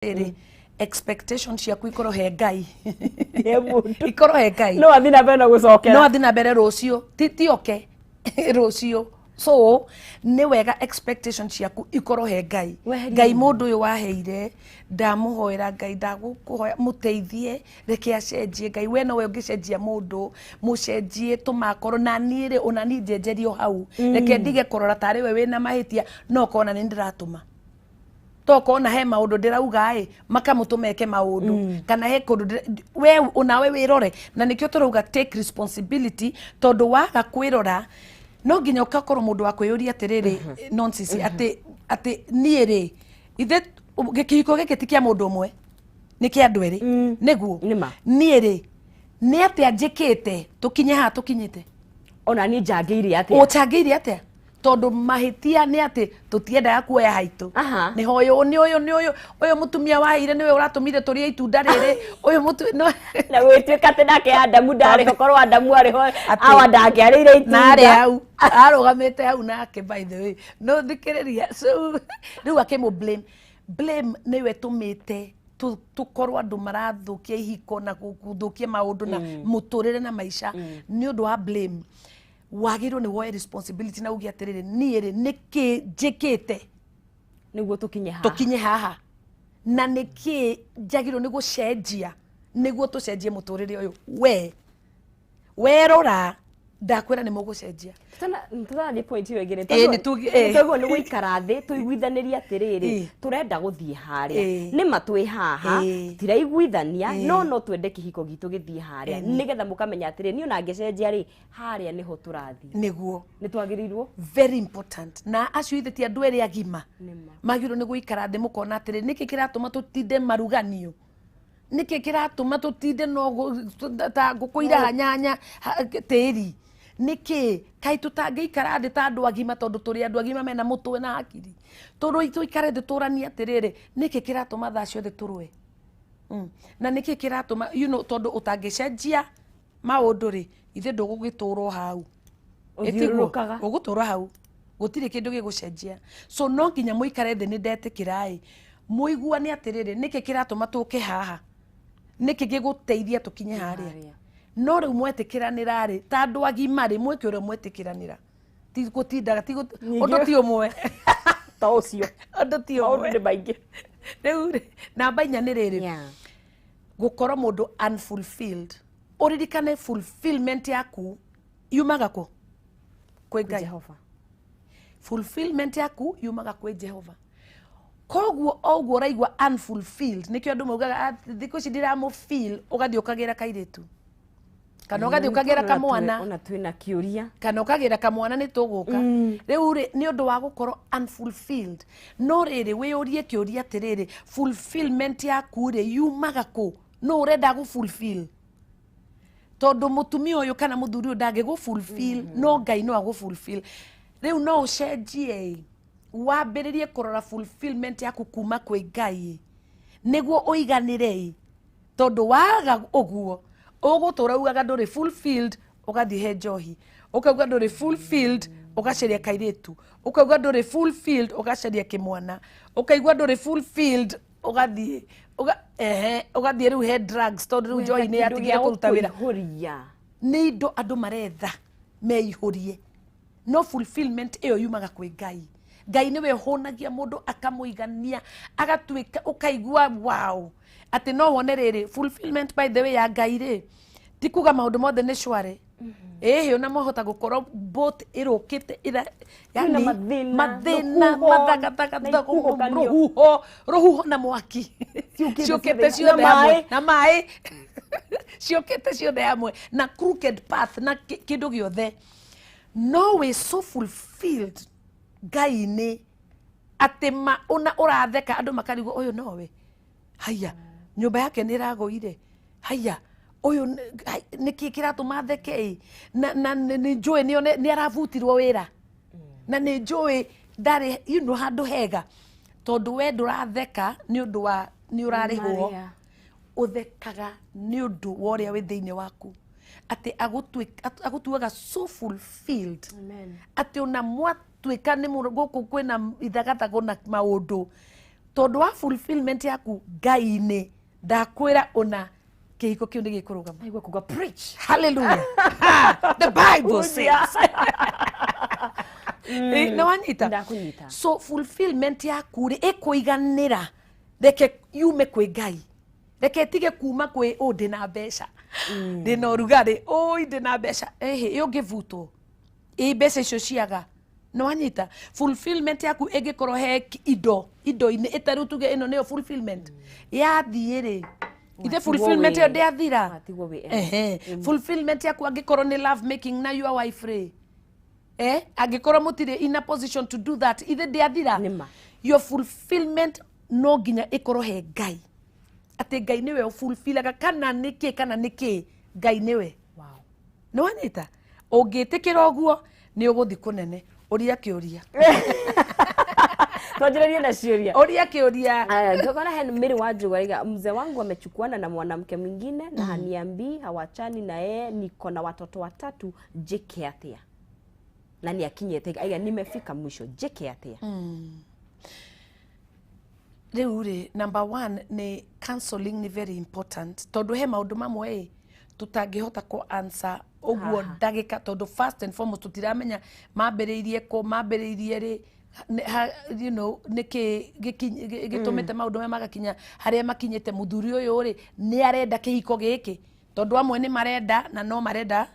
Rĩrĩ, expectation ciaku ikorwo he Ngai. He mũndũ. Ikorwo he Ngai. No athiĩ na mbere na gũcokera. No athiĩ na mbere rũciũ, ti oke rũciũ. So nĩ wega expectation ciaku ikorwo he Ngai. Weherie. Ngai, mũndũ ũyũ waheire, ndamũhoera Ngai, ndagũkũhoya mũteithie, reke acenjie. Ngai, we nowe ũngĩcenjia mũndũ, mũcenjie, tũmakorwo na niĩ rĩ, ona niĩ njenjerio hau. Reke ndige kũrora tarĩ we wĩna mahĩtia, no kona nĩ ndĩratũma tokona he maũndũ ndĩrauga ĩ makamũtũma eke maũndũ, kana he kũndũ we onawe wĩrore. Na nĩkĩo tũrauga take responsibility, tondũ waga kwĩrora no nginya ũgakorwo mũndũ wa kwĩyũria atĩrĩrĩ, nonsense, atĩ niĩ rĩ, ithe kĩhiko gĩkĩ ti kĩa mũndũ ũmwe, nĩ kĩa andũ erĩ. Nĩguo. Nĩma. Niĩ rĩ, nĩ atĩa njĩkĩte tũkinye haha tũkinyĩte? Ona niĩ njangĩire atĩa? Ũcangĩire atĩa? Tondũ mahĩtia nĩ atĩ tũtiendaga kuoya haitũ. Nĩ hoyũ, nĩ ũyũ, nĩ ũyũ, ũyũ mũtumia waheire nĩwe ũratũmire tũrĩe itunda rĩrĩ, ũyũ mũtu no. Na gwĩtuĩka atĩ nake Adamu ndarĩ ho, korwo Adamu arĩ ho, awa ndangĩarĩire itunda. Narĩ hau arũgamĩte hau nake, by the way, no thikĩrĩria. So rĩu akĩmũ blame, blame nĩwe tũmĩte tũkorwo andũ marathũkia ihiko na gũthũkia maũndũ na mũtũrĩre na maica nĩ ũndũ wa blame. Wagĩrĩirwo nĩ woe responsibility na uge atĩrĩrĩ, niĩ rĩ, nĩkĩ njĩkĩte nĩguo tũkinye haha? Tũkinye haha, na nĩkĩ njagĩrĩirwo nĩ gũcenjia nĩguo tũcenjie mũtũrĩre ũyũ? We werora, ndakwĩra nĩ mũgũcenjia. Tũtanathiĩ point ĩyo ĩngĩ, Ĩĩ, ĩĩ. tũguo nĩ gũikara thĩ tũiguithanĩrie atĩrĩrĩ, tũrenda gũthiĩ harĩa. Nĩ ma twĩ haha, tũtiraiguithania, no twende kĩhiko gitũ gĩthiĩ harĩa, nĩgetha mũkamenya atĩrĩ, niĩ ona ngĩcenjia rĩ, harĩa nĩho tũrathiĩ. Nĩguo. Nĩ twagĩrĩirwo. Very important. Na acio ithe ti andũ erĩ agima Nĩma. magĩrĩirwo nĩ gũikara thĩ mũkona atĩrĩ, nĩkĩ kĩratũma tũtinde maruganio, nĩkĩ kĩratũma tũtinde no ta ngũkũ iranyanya tĩri, nĩkĩ kaĩ tũtangĩikara thĩ ta andũ agima, tondũ tũrĩ andũ agima mena mũtwe na hakiri, tũrũi tũikare thĩ tũranie atĩrĩrĩ, nĩkĩ kĩratũma thaa ciothe tũrũe? Na nĩkĩ kĩratũma tondũ ũtangĩcenjia maũndũ rĩ, ithe ndũgũgĩtũra o hau. Ũthiũrũrũkaga. Ũgũtũra hau, gũtirĩ kĩndũ gĩgũcenjia. So no nginya mũikare thĩ, nĩ ndetĩkĩra ĩ mũiguane atĩrĩrĩ, nĩkĩ kĩratũma tũke haha, nĩkĩ gĩgũteithia tũkinye harĩa? Harĩa. No rĩu mwetĩkĩranĩra rĩ, ta andũ agima rĩ, mwĩke ũrĩa mwetĩkĩranĩra, ti gũtindaga ti ũndũ ti ũmwe. Ta ũcio. Ũndũ ti maũndũ ũmwe. Nĩ maingĩ. Rĩu rĩ, namba 4 nĩ rĩrĩ, gũkorwo mũndũ unfulfilled. Ũririkane fulfillment yaku yumaga kũ? Kwĩ Ngai. Jehova. Fulfillment yaku yumaga kwĩ Jehova. Koguo o ũguo ũraigua unfulfilled, nĩkĩo andũ maugaga, "Ah, thikũ ici ndiramũfeel." Ũgathiĩ ũkagĩra kairĩtu kana ũgathiĩ ũkagĩra kamwana. Ona twĩna kĩũria. Kana ũkagĩra kamwana, nĩ tũgũka rĩu rĩ, nĩ ũndũ wa gũkorwo unfulfilled. No rĩrĩ, wĩyũrie kĩũria atĩrĩrĩ, fulfillment yaku rĩ, yumaga kũ? No ũrenda gũ fulfill, tondũ mũtumia ũyũ kana mũthuri ũyũ ndangĩgũ fulfill, no Ngai no agũ fulfill. Rĩu no ũcenjie ĩ, wambĩrĩrie kũrora fulfillment yaku kuma kwĩ Ngai ĩ, nĩguo ũiganĩre ĩ, tondũ waga ũguo ũgũtũra ugaga ndũrĩ fulfilled, ũgathiĩ he njohi, ũkauga ndũrĩ fulfilled, ũgacaria kairĩtu, ũkauga ndũrĩ fulfilled, ũgacaria kĩmwana, ũkaigua ndũrĩ fulfilled, ũgathiĩ ehe, ũgathiĩ rĩu he drugs, tondũ rĩu njohi nĩ yatigire kũruta wĩra. Kũihũria. Nĩ indo andũ maretha meihũrie, no fulfillment ĩyo yumaga kwĩ Ngai. Ngai nĩwe ũhũnagia mũndũ, akamũigania, agatuĩka ũkaigua wow, atĩ no wone rĩrĩ fulfillment. By the way, ya Ngai rĩ, ti kuga maũndũ mothe nĩ cware ĩhĩ, ona mwahota gũkorwo boat ĩrũkĩte ĩra Kwĩna yani, mathĩna, mathĩna, rũhuho, mathagathaga, na ihuhũkanio. Rũhuho na mwaki ciũkĩte ciũkĩte ciothe. Ciothe Na hamwe. maĩ. Na maĩ ciũkĩte ciothe hamwe na crooked path na kĩndũ gĩothe, no wĩ so fulfilled Ngai-inĩ atĩ ma ona ũratheka, andũ makarigwo, ũyũ nowe, haya, nyũmba yake nĩ ĩragũire, haya, ũyũ nĩkĩ kĩratũma theke ĩ? Na nĩ njũĩ nĩ arabutirwo wĩra, na nĩ njũĩ ndarĩ handũ hega, tondũ we ndũratheka nĩ ũndũ wa nĩ ũrarĩhwo. Marĩa. Ũthekaga nĩ ũndũ wa ũrĩa wĩ thĩinĩ waku, atĩ agũtuaga so fulfilled. Amen. Atĩ ona mwatuĩka nĩ gũkũ kwĩna ithagathago na maũndũ. Tondũ wa fulfillment yaku Ngai-inĩ, ndakwĩra ũna kĩhiko kĩu nĩ gĩkũrũgama. Aigua kuga preach. Hallelujah. The Bible says. Nĩ wanyita? Ndakunyita. So fulfillment yaku rĩ ĩkũiganĩra, reke yume kwĩ Ngai, reke ĩtige kuma kwĩ ũ ndĩna mbeca, ndĩna ũrugarĩ, ũi ndĩna mbeca, ĩhĩ ũngĩbutwo ĩ mbeca icio ciaga. Nĩ wanyita? Fulfillment yaku ĩngĩkorwo he indo indo-inĩ ĩtarĩ tuge ĩno nĩyo fulfillment yathiĩ rĩ, ithe Watigwo fulfillment ĩyo ndĩathira. Watigwo wĩ Ehe. Fulfillment yaku angĩkorwo nĩ love making na your wife rĩ, angĩkorwo mũtirĩ in a position to do that, ithe ndĩathira. Nĩma. Your fulfillment no nginya ĩkorwo he Ngai, atĩ Ngai nĩwe ũfulfillaga, kana nĩkĩ, kana nĩkĩ, Ngai nĩwe. Wow. Nĩ wanyita? Ũngĩtĩkĩra ũguo nĩ ũgũthiĩ kũnene. Ũria kĩũria. Twanjĩrĩrie na ciũria. Ũria kĩũria. Aya, ngona he Mary wa Njugu arauga mzee wangu amechukuana na mwanamke mwingine na haniambii, hawachani na yeye, niko na watoto watatu, njĩke atĩa? Na nĩ akinyĩte aiga nimefika mwisho, njĩke atĩa? Rĩu rĩ, number one nĩ counseling nĩ very important, tondũ he maũndũ mamwe ĩ tũtangĩhota kũ answer ũguo Haha. ndagĩka, tondũ first and foremost tũtiramenya mambĩrĩirie kũ, mambĩrĩirie rĩ, nĩkĩ gĩtũmĩte maũndũ maya magakinya harĩa makinyĩte. Mũthuri ũyũ rĩ, nĩ arenda kĩhiko gĩkĩ? Tondũ amwe nĩ marenda na no marenda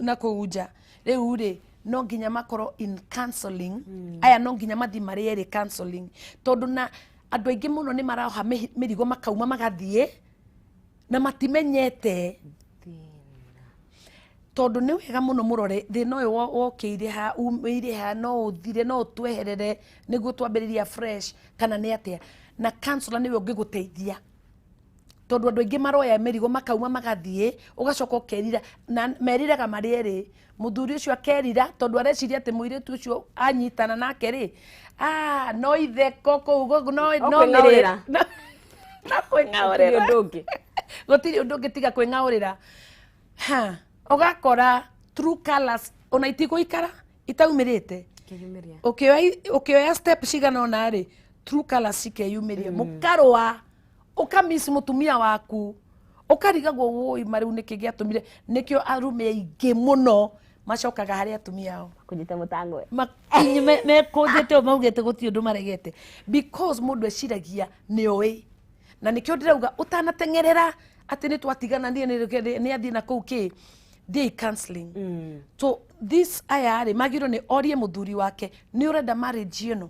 na kũu nja. Rĩu rĩ, no nginya makorwo in counseling. Aya no nginya mathiĩ marĩ erĩ counseling, tondũ na andũ aingĩ mũno nĩ maroha mĩrigo makauma magathiĩ na matimenyete, tondũ nĩ wega mũno mũrore thĩna ũyũ wokĩire ha, umĩire ha, no ũthire, no ũtweherere nĩguo twambĩrĩria fresh kana nĩ atĩa. Na counselor nĩwe ũngĩgũteithia, tondũ andũ aingĩ maroya mĩrigo makauma magathiĩ, ũgacoka ũkerira, na meriraga marĩ erĩ. Mũthuri ũcio akerira tondũ areciria atĩ mũirĩtu ũcio anyitana nake rĩ, no itheko kũu no No no kwĩng'aũrĩra. No kwĩng'aũrĩra. Gũtirĩ ũndũ ũngĩ. Gũtirĩ ũndũ ũngĩ tiga kwĩng'aũrĩra. Ha ũgakora true colors ona itigũikara itaumĩrĩte. Kĩyumĩria. Ũkĩoya step cigana ũna rĩ, true colors cikeyumĩria, mũkarũa, ũkamiss mũtumia waku, ũkarigagwo wũi marĩu nĩkĩ gĩatũmire. Nĩkĩo arume aingĩ mũno macokaga harĩ atumia ao. Kũnyita mũtangwe. Mekũnjĩte ũũ maugĩte gũtirĩ ũndũ maregete, because mũndũ eciragia nĩ oĩ. Na nĩkĩo ndĩrauga ũtanateng'erera atĩ nĩ twatigana, niĩ nĩ athiĩ na kũu kĩ, thiĩi counseling. So this aya rĩ, magĩrĩirwo nĩ orie mũthuri wake, nĩ ũrenda marriage ĩno?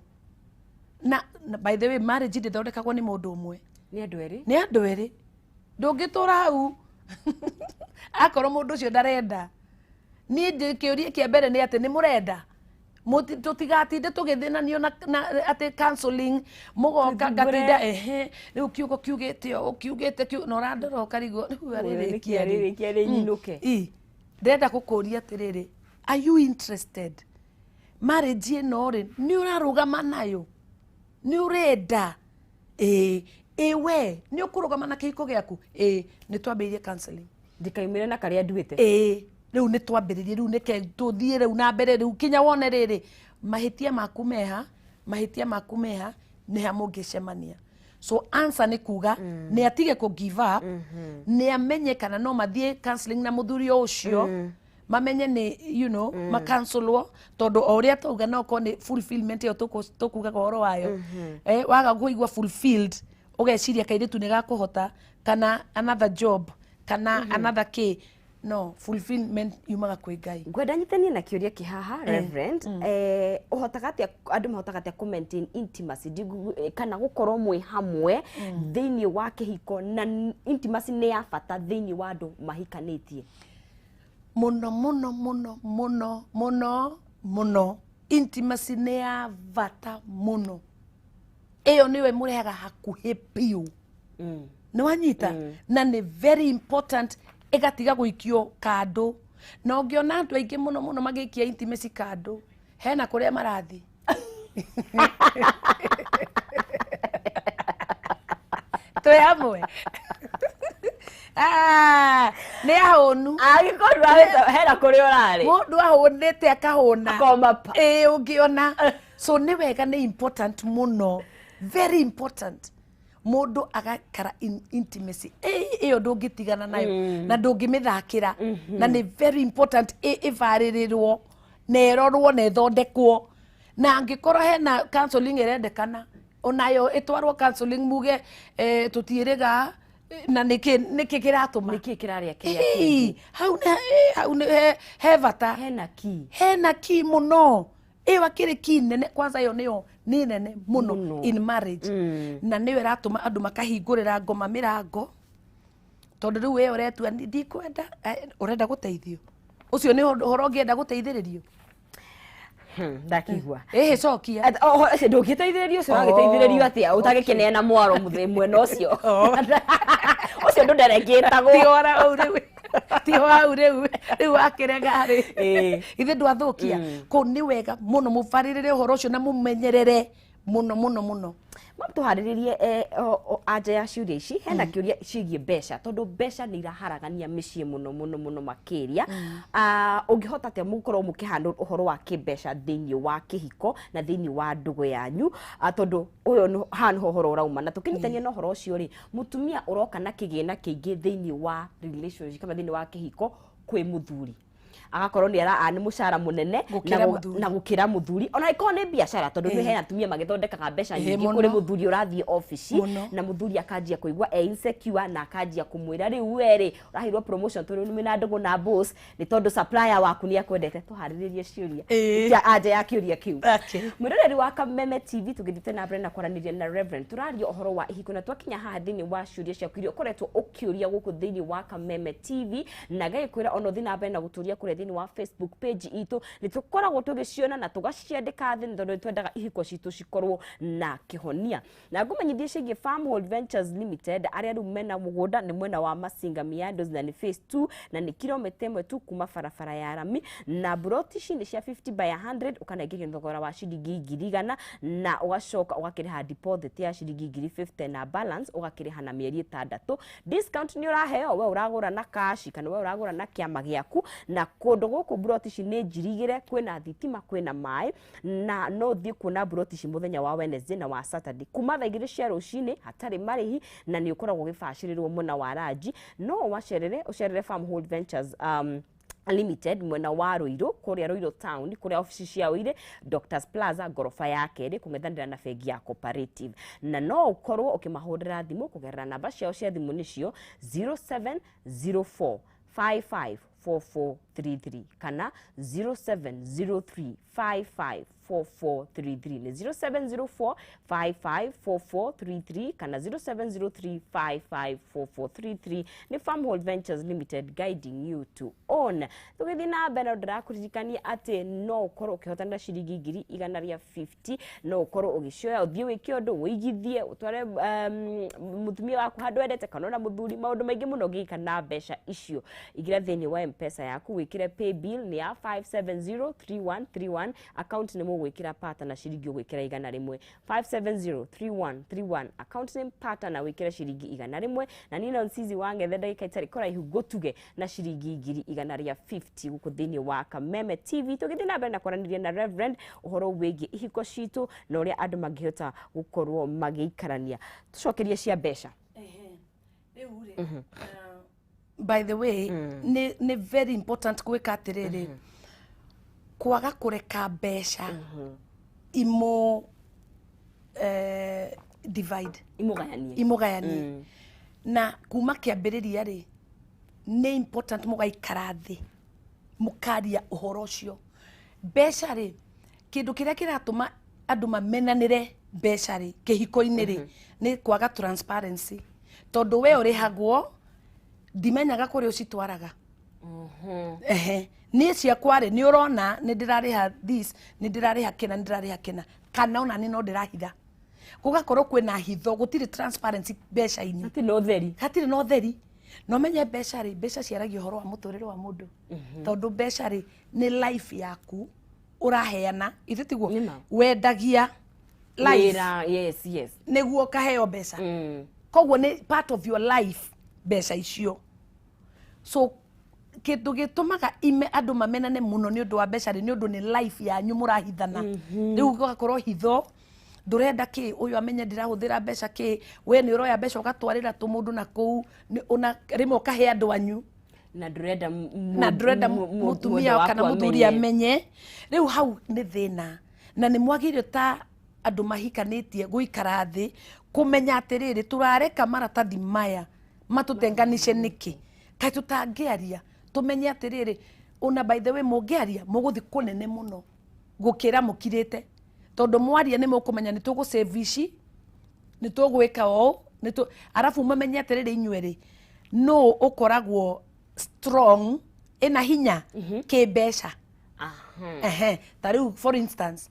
Na by the way, marriage ndĩthondekagwo nĩ mũndũ ũmwe. Nĩ andũ erĩ. Nĩ andũ erĩ. Ndũngĩtũra hau akorwo mũndũ ũcio ndarenda. Niĩ ndĩ kĩũria kĩa mbere nĩ atĩ nĩ mũrenda? Tũtigatinde tũgĩthĩnanio na atĩ counseling mũgoka Tũthumbũre. Ngatinda ehe rĩu kiugo kiugĩte ũũ, kiugĩte kiu, na ũrandora ũkarigwo rĩu arĩrĩkia rĩ? Arĩrĩkia rĩ nyinũke? I ndĩrenda gũkũria atĩrĩrĩ, are you interested marriage ĩno rĩ? Nĩ ũrarũgama nayo? Nĩ ũrenda? Ĩĩ. Ĩ we nĩ ũkũrũgama na kĩhiko gĩaku? Ĩĩ. Nĩ twambĩrĩrie counseling. Ndikaumĩre na karĩa nduĩte. Ĩĩ, rĩu nĩ twambĩrĩrie, rĩu nĩke tũthiĩ rĩu na mbere, rĩu kinya wone rĩrĩ mahĩtia maku meha, mahĩtia maku meha, nĩ ha mũngĩcemania. So answer nĩ kuga nĩ atige kũ give up, nĩ amenye kana no mathiĩ counseling na mũthuri o ũcio, mamenye nĩ makansulwo, tondũ o ũrĩa twauga no korwo nĩ fulfillment ĩyo tũkugaga ũhoro wayo, waga kũigua fulfilled, ũgeciria kairĩtu nĩ gakũhota kana another job kana another k no fulfillment yumaga kwĩ Ngai. Ngwenda nyitanie na kĩũria kĩ haha, Reverend. Ũhotaga atĩa, andũ mahotaga atĩa kũ maintain intimacy, kana gũkorwo mwĩ hamwe thĩinĩ wa kĩhiko, na intimacy nĩ ya bata thĩinĩ wa andũ mahikanĩtie? Mũno mũno mũno mũno mũno mũno. Intimacy nĩ ya bata mũno. Ĩyo nĩyo ĩmũrehaga hakuhĩ biũ. Nĩ wanyita? Na nĩ very important ĩgatiga gũikio kando. Na ũngĩona andũ aingĩ mũno mũno magĩikia intimacy kando, hena kũrĩa marathiĩ. Twĩ hamwe. Ah, nĩ ahũnu. Angĩkorwo hena kũrĩa ũrarĩ. Mũndũ ahũnĩte akahũna. Akoma pa. Ĩĩ, ũngĩona. So nĩ wega, nĩ important mũno. Very important mundu agakara in intimacy iyo ndungitigana nayo na ndungimithakira na ni very important ivaririrwo na ĩrorwo na ĩthondekwo na angĩkorwo hena counseling ĩrendekana onayo ĩtwarwo counseling muge tũtiĩrĩga na nĩkĩ nĩkĩ kĩratũma nĩkĩ kĩrarĩa kĩrĩa kĩngĩ hau nĩ hau nĩ he bata hena ki hena ki mũno ĩyo akĩrĩ ki nene kwanza ĩyo nĩyo nĩ nene mũno in marriage na nĩyo ĩratũma andũ makahingũrĩra ngoma mĩrango tondũ rĩu we ũretua ndikwenda ũrenda gũteithio ũcio nĩ ũhoro ũngĩenda gũteithĩrĩrio ndakigua ĩhĩ cokia ndũngĩteithĩrĩrio ũcio ũragĩteithĩrĩrio atĩa ũtagĩkĩneana mwaro mwena ũcio ũcio ndũnderekĩtagwo ti hau rĩu ti hau rĩu rĩu wakĩrega rĩ ithe ndwathũkia kũu nĩ wega mũno mũbarĩrĩre ũhoro ũcio na mũmenyerere mũno mũno mũno tũharĩrĩrie anja ya ciũria ici hena kĩũria ciĩgiĩ mbeca tondũ mbeca nĩ iraharagania mĩciĩ mũno mũno mũno makĩria ũngĩhota atĩa mũkorwo mũkĩhandle ũhoro wa kĩmbeca thĩinĩ wa kĩhiko na thĩinĩ wa ndũgũ yanyu tondũ ũyũ haha nĩho ũhoro ũrauma na tũkĩnyitania na ũhoro ũcio rĩ mũtumia ũroka na kĩgĩna kĩingĩ thĩinĩ wa relationship kana thĩinĩ wa kĩhiko kwĩ mũthuri agakorwo nĩ ara nĩ mũcara mũnene na gũkĩra mũthuri ona ĩkorwo nĩ biacara tondũ nĩ hena atumia magĩthondekaga mbeca nyingĩ kũrĩ mũthuri ũrathiĩ obici na mũthuri akanjia kũigua e insecure na akanjia kũmwĩra rĩu we rĩ ũraheirwo promotion tondũ nĩ na ndũgũ na boss nĩ tondũ supplier waku nĩ akwendete tũharĩrĩrie ciũria cia anja ya kĩũria kĩu mwĩroreri wa Kameme TV tũgĩthiĩte na mbere na kwaranĩria na Reverend tũraria ũhoro wa ihiko na twakinya haha thĩinĩ wa ciũria ciaku iria ũkoretwo ũkĩũria gũkũ thĩinĩ wa Kameme TV na ngagĩkwĩra ona ũthiĩ na mbere na gũtũria kũrĩa thĩinĩ wa Facebook page itũ nĩ tũkoragwo tũgĩciona na tũgaciandĩka thĩ tondũ twendaga ihiko citũ cikorwo na kĩhonia na ngũmenyithie ciĩgiĩ Farmhold Ventures Limited arĩa rĩu mena mũgũnda nĩ mwena wa Masinga Miandos na nĩ phase 2 na nĩ kilomita 1 tu kuma barabara ya rami na broti ici nĩ cia 50 by 100 ũkanengerio thogora wa ciringi 100,000 na ũgacoka ũgakĩrĩha deposit ya ciringi 50,000 na balance ũgakĩrĩha na mĩeri 6 discount nĩ ũraheo we ũragũra na cash kana we ũragũra na kĩama gĩaku na kũndũ gũkũ broti ici nĩ njirigĩre kwĩna thitima kwĩna maĩ na no ũthiĩ kuona broti ici mũthenya wa Wednesday na wa Saturday kuma thaa 2 cia rũcinĩ hatarĩ marĩhi na nĩ ũkoragwo ũgĩbacĩrĩrwo mwena wa ranji no wacerere ũcerere Farmhold Ventures Limited mwena wa Ruiru kuria Ruiru town kuria ofici ciao irĩ Doctors Plaza ngoroba ya kerĩ kũng'ethanĩra na bengi ya Cooperative na no ũkorwo ũkĩmahũrĩra thimũ kũgerera namba ciao cia thimũ nĩcio 0704 55 4433 kana 0703 55 4433 ni 0704 554433 kana 0703 554433 ni Farmhold Ventures Limited guiding you to own. Tũgĩthiĩ na mbere ndĩrakũririkania atĩ no ũkorwo ũkĩhotanĩra ciringi 150 no ũkorwo ũgĩcioya ũthiĩ wĩke ũndũ ũigithie ũtware mũtumia waku handũ endete kana ona mũthuri maũndũ maingĩ mũno ũngĩka na mbeca icio. Ingĩra thĩinĩ wa M-Pesa yaku wĩkĩre pay bill nĩ ya 5703131 account nĩ mũgwĩkĩra pata na ciringi ũgwĩkĩra 100 5703131 account name pata na wĩkĩre ciringi 100 na nino Nsizi wa Ng'ethe ndagĩka itarĩ kũraihu ngũtuge na ciringi 150 gũkũ thĩinĩ wa Kameme TV. Tũgĩthiĩ na mbere na kwaranĩria na Reverend ũhoro wĩgiĩ ihiko citũ na ũrĩa andũ mangĩhota gũkorwo magĩikarania. Tũcokerie cia mbeca. By the way, nĩ very important gwĩka atĩrĩrĩ kwaga kũreka mbeca imo divide imũgayanie na kuma kĩambĩrĩria rĩ nĩ important mũgaikara thĩ mũkaria ũhoro ũcio. Mbeca rĩ kĩndũ kĩrĩa kĩratũma andũ mamenanĩre mbeca rĩ kĩhiko-inĩ rĩ nĩ kwaga transparency tondũ we ũrĩhagwo ndimenyaga kũrĩa ũcitwaraga. Ehe niĩ ciakwa rĩ nĩ ũrona nĩ ndĩrarĩha this nĩ ndĩrarĩha kĩna nĩ ndĩrarĩha kĩna kana ona nĩ no ndĩrahitha gũgakorwo kwĩna hitho gũtirĩ transparency mbeca-inĩ hatirĩ na ũtheri no menye mbeca rĩ mbeca ciaragia ũhoro wa mũtũrĩre wa mũndũ tondũ mbeca rĩ nĩ life yaku ũraheana ithe tiguo wendagia life yes yes nĩguo ũkaheo mbeca koguo nĩ part of your life mbeca icio so kĩndũ gĩtũmaga ime andũ mamenane mũno nĩ ũndũ wa mbeca rĩ nĩ ũndũ nĩ life yanyu mũrahithana rĩu gũgakorwo hitho Ndũrenda kĩ ũyũ amenye ndĩrahũthĩra mbeca kĩ, we nĩ ũroya mbeca ũgatwarĩra tũmũndũ na kũu, ona rĩmwe ũkahe andũ anyu, na ndũrenda na ndũrenda mũtumia kana mũthuri amenye. Rĩu hau nĩ thĩna, na nĩ mwagĩrĩire ta andũ mahikanĩtie gũikara thĩ kũmenya atĩrĩrĩ, tũrareka maratathi maya matũtenganice nĩkĩ? Kaĩ tũtangĩaria tũmenye atĩrĩrĩ, ona by the way mũngĩaria mũgũthiĩ kũnene mũno gũkĩra mũkirĩte, tondũ mwaria nĩ mũkũmenya nĩ tũgũ save ici, nĩ tũgwĩka ũũ, arabu mũmenye atĩrĩrĩ inyuerĩ nũ ũkoragwo strong ĩna hinya kĩmbeca. Ehe, ta rĩu for instance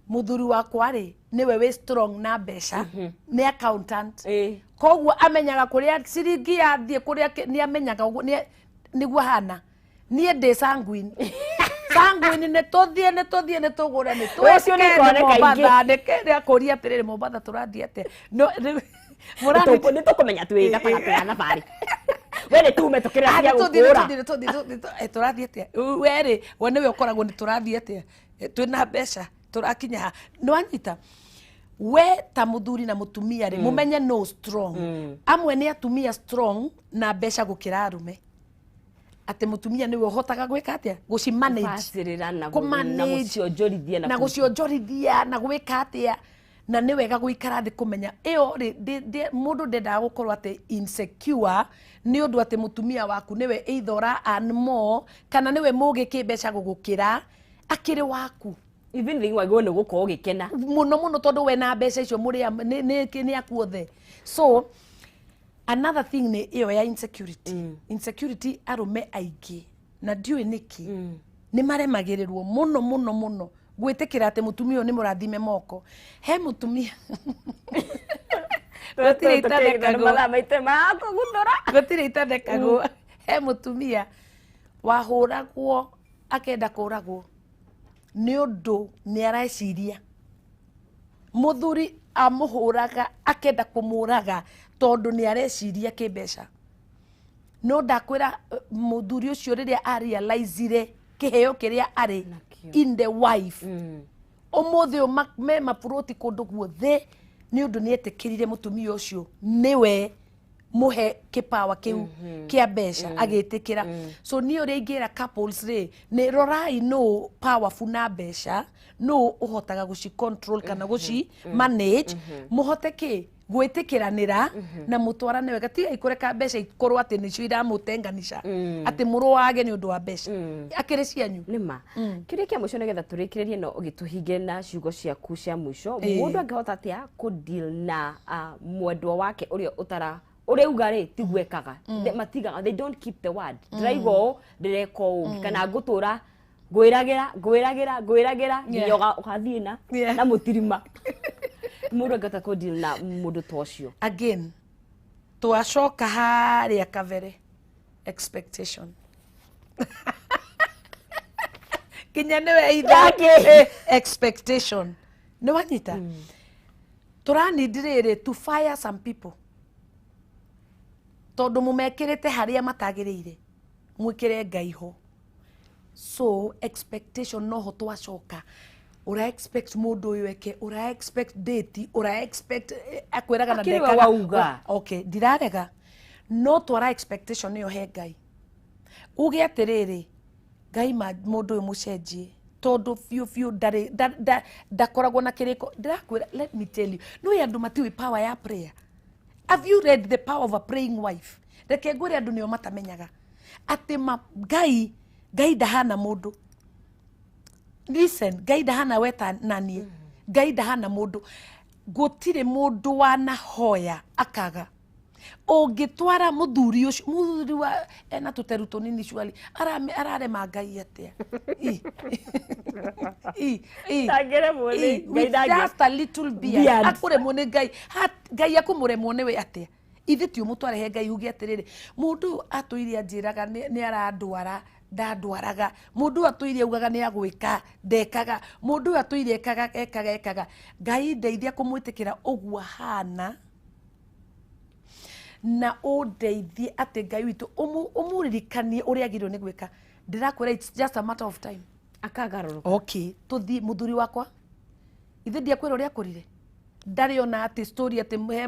mũthuri wakwa rĩ nĩwe wĩ strong na mbeca, nĩ accountant, koguo amenyaga kũrĩa ciringi yathiĩ, kũrĩa nĩ amenyaga ũguo, nĩguo hana. Niĩ ndĩ sanguine, sanguine nĩ tũthiĩ, nĩ tũthiĩ, nĩ tũgũre, nĩ Ũcio nĩ twĩke, nĩ ĩkoneka ingĩ. Mombatha, nĩ kĩrĩa kũria atĩrĩrĩ, Mombatha tũrathiĩ atĩa? No rĩu mũrani Nĩ tũkũmenya twĩ gatagatĩ ga thabarĩ, we nĩ tume tũkĩrathia gũkũra. Tũthiĩ tũrathiĩ atĩa? We rĩ, we nĩwe ũkoragwo nĩ tũrathiĩ atĩa? Twĩna mbeca tũrakinya ha? Nĩ wanyita? We ta mũthuri na mũtumia rĩ, mũmenye no strong. Amwe nĩ atumia strong na mbeca gũkĩra arũme, atĩ mũtumia nĩwe ũhotaga gwĩka atĩa, gũci manage, Bacĩrĩra na kũ-manage, gũcionjorithia na gũcionjorithia na gwĩka atĩa. Na nĩ wega gũikara thĩ kũmenya ĩyo rĩ, mũndũ ndendaga gũkorwo atĩ insecure nĩ ũndũ atĩ mũtumia waku nĩwe either ũra earn more kana nĩwe mũgĩ kĩmbeca gũgũkĩra, akĩrĩ waku. Even thing wagĩrĩirwo nĩ gũkorwo ũgĩkena mũno mũno, tondũ we na mbeca icio mũrĩ nĩ aku othe. So another thing nĩ ĩyo ya insecurity. Insecurity, arũme aingĩ, na ndiũĩ nĩkĩ, nĩ maremagĩrĩrwo mũno mũno mũno gwĩtĩkĩra atĩ mũtumia ũyũ nĩ mũrathime moko. He mũtumia gũtirĩ itathekagwo. Mathaa maitũ marakũguthũra. Gũtirĩ itathekagwo. He mũtumia wahũragwo akenda kũragwo nĩ ũndũ nĩ areciria mũthuri amũhũraga akenda kũmũraga tondũ nĩ areciria kĩmbeca. No ndakwĩra, mũthuri ũcio rĩrĩa arealizire kĩheo kĩrĩa arĩ Nakĩo. in the wife, ũmũthĩ ũyũ me maburoti kũndũ guothe, nĩ ũndũ nĩ etĩkĩrire mũtumia ũcio nĩwe mũhe kĩpawa kĩu kĩa mbeca, agĩtĩkĩra. So niĩ ũrĩa ingĩra couples rĩ, nĩ rorai nũ powerful na mbeca, nũ ũhotaga gũci control kana gũci manage, mũhote kĩ gwĩtĩkĩranĩra na mũtwarane wega. Tigai kũreka mbeca ikorwo atĩ nĩcio iramũtenganisha, atĩ mũrũage nĩ ũndũ wa mbeca akĩrĩ cianyu. Nĩma kĩũria kĩa mũico nĩgetha tũrĩkĩrĩrie no ũgĩtũhinge na ciugo ciaku cia mũico. Mũndũ angĩhota atĩa kũ deal na mwendwa wake ũrĩa ũtara ũrĩa uga rĩ tiguo ekaga? Matigaga, they don't keep the word. Ndĩraiga ũũ, ndĩreka ũũ, kana ngũtũra ngwĩragĩra ngwĩragĩra ngwĩragĩra nginya ũgathiĩ na na mũtirima. Mũndũ angĩhota kũ deal na mũndũ ta ũcio? Again twacoka harĩa kabere, expectation, kinya nĩwe itha. Ndangĩ. Expectation nĩ wanyita, tũranindi rĩrĩ to fire some people tondũ mũmekĩrĩte harĩa matagĩrĩire, mwĩkĩre Ngai ho. So expectation noho twacoka, ũra expect mũndũ ũyũ eke, ũra expect date, ũra expect akwĩraga na Akĩrĩ we ndekaga. wauga. Okay, ndirarega, no twara expectation ĩyo he Ngai, uge atĩrĩrĩ, Ngai, ma mũndũ ũyũ mũcenjie, tondũ biũ biũ ndarĩ ndakoragwo na kĩrĩko. Ndĩrakwĩra, let me tell you, no andũ matiũĩ power ya prayer. Have you read The Power of a Praying Wife? Reke ngwĩre, andũ nĩo matamenyaga atĩ ma Ngai, Ngai ndahana mũndũ. Listen, Ngai ndahana we ta naniĩ, Ngai ndahana mũndũ. Gũtirĩ mũndũ wanahoya akaga. Ũngĩtwara mũthuri ũcio, mũthuri wa ena tũteru tũnini cwali, ararema Ngai atĩa? I. I, I. Ndangĩremwo nĩ I, Ngai with just a little beard. Beard. Akũremwo nĩ Ngai? Ngai akũmũremwo nĩwe atĩa? Ithe ti ũmũtware he Ngai uge atĩrĩrĩ, mũndũ ũyũ atũire anjĩraga nĩ arandwara, ndandwaraga. Mũndũ ũyũ atũire augaga nĩ agwĩka, ndekaga. Mũndũ ũyũ atũire ekaga ekaga ekaga. Ngai ndeithia kũmwĩtĩkĩra ũguo ahana, na ũndeithie atĩ Ngai witũ ũmũririkanie ũrĩa agĩrĩirwo nĩ gwĩka. Ndĩrakwĩra, it's just a matter of time. Akagarũrũka. Okay, tũthiĩ mũthuri wakwa, ithe ndiakwĩra ũrĩa akũrire. Ndarĩ ona atĩ story atĩ he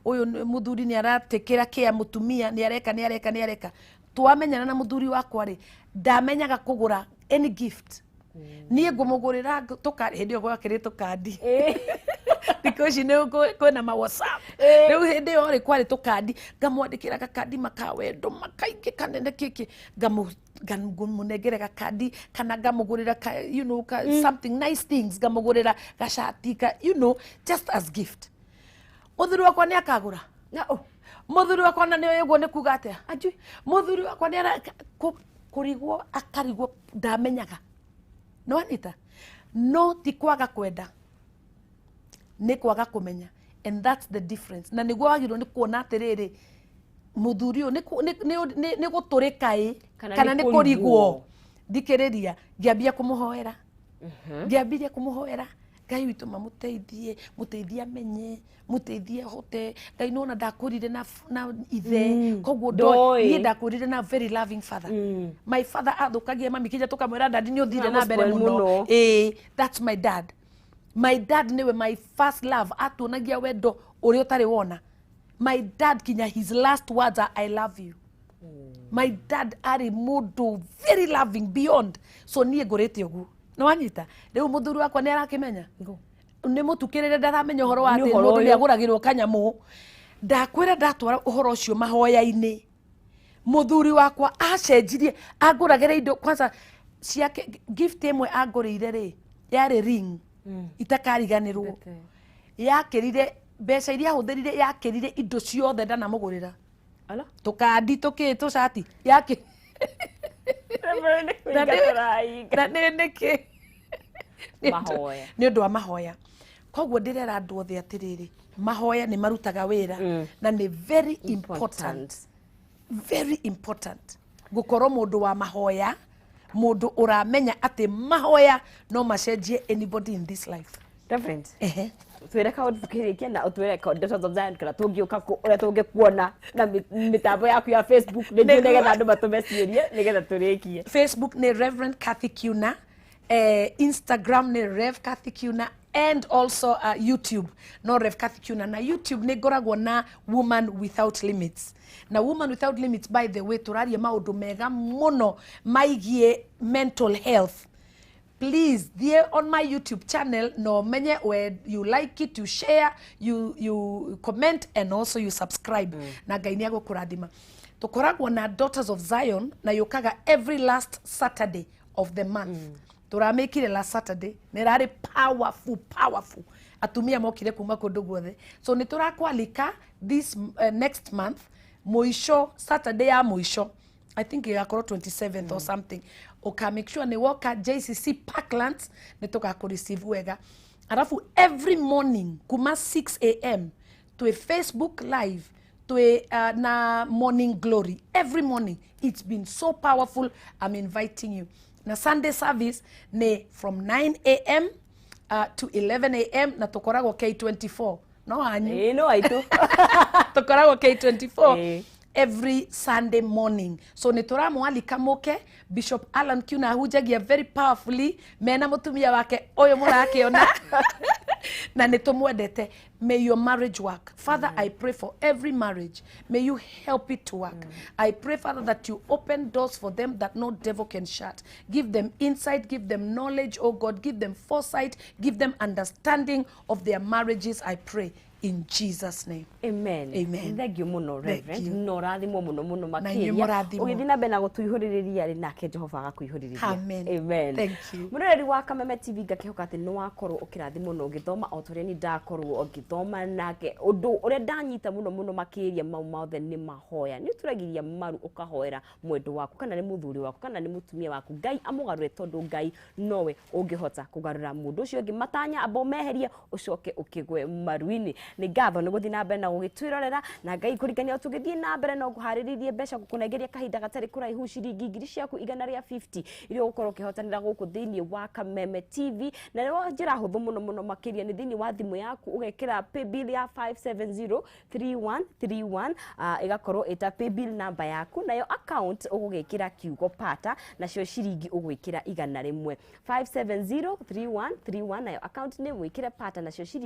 ũyũ mũthuri nĩ aratekera care mũtumia, nĩ areka nĩ areka nĩ areka. Twamenyana na mũthuri wakwa rĩ, ndamenyaga kũgũra any gift. Niĩ ngũmũgũrĩra hĩndĩ ĩyo gwakĩrĩ tũkandi. Thikũ ici nĩ kwĩna ma WhatsApp. Rĩu hĩndĩ ĩyo rĩ kwarĩ tũkandi, ngamwandĩkĩra gakandi makawendo makaingĩ kanene kĩkĩ, ngamũnengere gakandi kana ngamũgũrĩra ka, you know, ka, something nice things, ngamũgũrĩra gacati ka, you know, just as gift. Mũthuri wakwa nĩ akagũra. Mũthuri wakwa na nĩ ũguo nĩ kuga atĩa? Anjui. Mũthuri wakwa nĩ ara kũrigwo akarigwo ndamenyaga. No Anita, no ti kwaga kwenda, nĩ kwaga kũmenya, and that's the difference. Na nĩguo wagĩrĩirwo nĩ kuona atĩrĩrĩ, mũthuri ũyũ nĩ gũtũrĩka ĩ kana nĩ kũrigwo. Thikĩrĩria, ngĩambia kũmũhoera. Ngĩambirie kũmũhoera, Ngai witũ mamũteithie, mũteithie amenye, mũteithie ahote. Ngai nĩwona ndakũrire na ithe, koguo niĩ ndakũrire na very loving father. My father athũkagia mami kinya tũkamwĩra dadi nĩ ũthire na mbere mũno. That's my dad. My dad niwe my first love, atuonagia wendo ũrĩa ũtarĩ wona. My dad kinya his last words are I love you. My dad arĩ mũndũ very loving beyond. So niĩ ngũrĩte ũguo. Nĩ wanyita? Rĩu mũthuri wakwa nĩ arakĩmenya? Nĩ mũtukĩrĩre ndaramenya ũhoro wa atĩ mũndũ nĩ agũragĩrwo kanyamũ. Ndakwĩra ndatwara ũhoro ũcio mahoya-inĩ. Mũthuri wakwa acenjirie, angũragĩra indo kwanza ciake gift ĩmwe angũrĩire rĩ, yarĩ ring. Itakariganĩrwo. Yakĩrire mbeca iria ahũthĩrire, yakĩrire indo ciothe ndanamũgũrĩra. Tũkandi tũkĩ tũcati yake. Na nĩ nĩkĩ? Nĩ ũndũ wa mahoya. Koguo ndĩrera andũ othe atĩrĩrĩ, mahoya nĩ marutaga wĩra na nĩ very important. Very important gũkorwo mũndũ wa mahoya, mũndũ ũramenya atĩ mahoya no macenjie anybody in this life. Reverend, twĩre kaũndũ tũkĩrĩkia na ũtwĩre Daughters of Zion kana tũngĩũka ũrĩa tũngĩkuona na mĩtambo yaku ya Facebook nĩguo nĩgetha andũ matũme ciũria nĩgetha tũrĩkie. Facebook nĩ Reverend Kathy Kiuna, Instagram nĩ Rev Kathy Kiuna, and also YouTube no Rev Kathy Kiuna. Na YouTube nĩ ngoragwo na Woman Without Limits. Na Woman Without Limits, by the way, tũraria maũndũ mega mũno maigie mental health. Please, there on my YouTube channel, no menye where you like it, you share, you comment, and also you subscribe. Na Ngai nĩ agũkũrathima. Tũkoragwo na Daughters of Zion na yũkaga every last Saturday of the month. Tũramĩkire last Saturday, nĩ rarĩ powerful, powerful. Atumia mokire kuma kũndũ guothe. So nĩ tũrakwalika this next month, mũico, Saturday ya mũico. I think ĩgakorwo 27th or something. Uka make sure ni woka JCC Parklands nĩ tũgakũ receive wega. Alafu every morning kuma 6 a.m. twĩ Facebook live twĩ na Morning Glory every morning. It's been so powerful. I'm inviting you. Na Sunday service ni from 9 a.m. To 11 a.m. na tũkoragwo K24. No hanyu. No aitũ. Tũkoragwo K24. Every Sunday morning. So nĩ tũramwalika mũke. Bishop Alan Kiuna ahunjagia very powerfully mena mũtumia wake ũyũ mũrakĩona. Na nĩ tũmwendete. May your marriage work. Father, I pray for every marriage. May you help it to work. I pray, Father, that you open doors for them that no devil can shut. Give them insight, give them knowledge, oh God. Give them foresight, give them understanding of their marriages, I pray. In Jesus' name. Amen. Amen. Thank you muno, Reverend. No rathimo muno muno makiria. Ũgĩthiĩ na mbere na gũtũihũrĩrĩria rĩ, nake Jehova agakuihũrĩrĩria. Amen. Amen. Thank you. Mũroreri wa Kameme TV ngakĩhoka atĩ nĩ wakorwo ũkĩrathimwo na ũgĩthoma o ta ũrĩa niĩ ndakorwo ngĩthoma nake. Ũndũ ũrĩa ndanyita mũno mũno makĩria mau mothe nĩ mahoya. Nĩ ũturagiria maru ũkahoera mwendwa waku kana nĩ mũthuri waku kana nĩ mũtumia waku. Ngai amũgarũre tondũ Ngai nowe ũngĩhota kũgarũra mũndũ ũcio ũngĩ. Matanya amba ũmeherie ũcoke ũkĩgwe maru-inĩ. Nĩ ngatho nĩ gũthiĩ na mbere na gũgĩtwĩrorera na Ngai kũrikania tũgĩthiĩ na mbere no ngũharĩrĩrie mbeca gũkũnengeria kahinda gatarĩ kũraihu ciringi ngiri ciaku 150 iria ũgũkorwo ũkĩhotanĩra gũkũ thĩinĩ wa Kameme TV. Na nĩ njĩra hũthũ mũno mũno makĩria nĩ thĩinĩ wa thimũ yaku ũgekĩra paybill ya 5703131 ĩgakorwo ĩta paybill namba yaku, nayo account ũgũgĩkĩra kiugo pata nacio ciringi ũgwĩkĩra 100 5703131 nayo account nĩ wĩkĩre pata nacio ciringi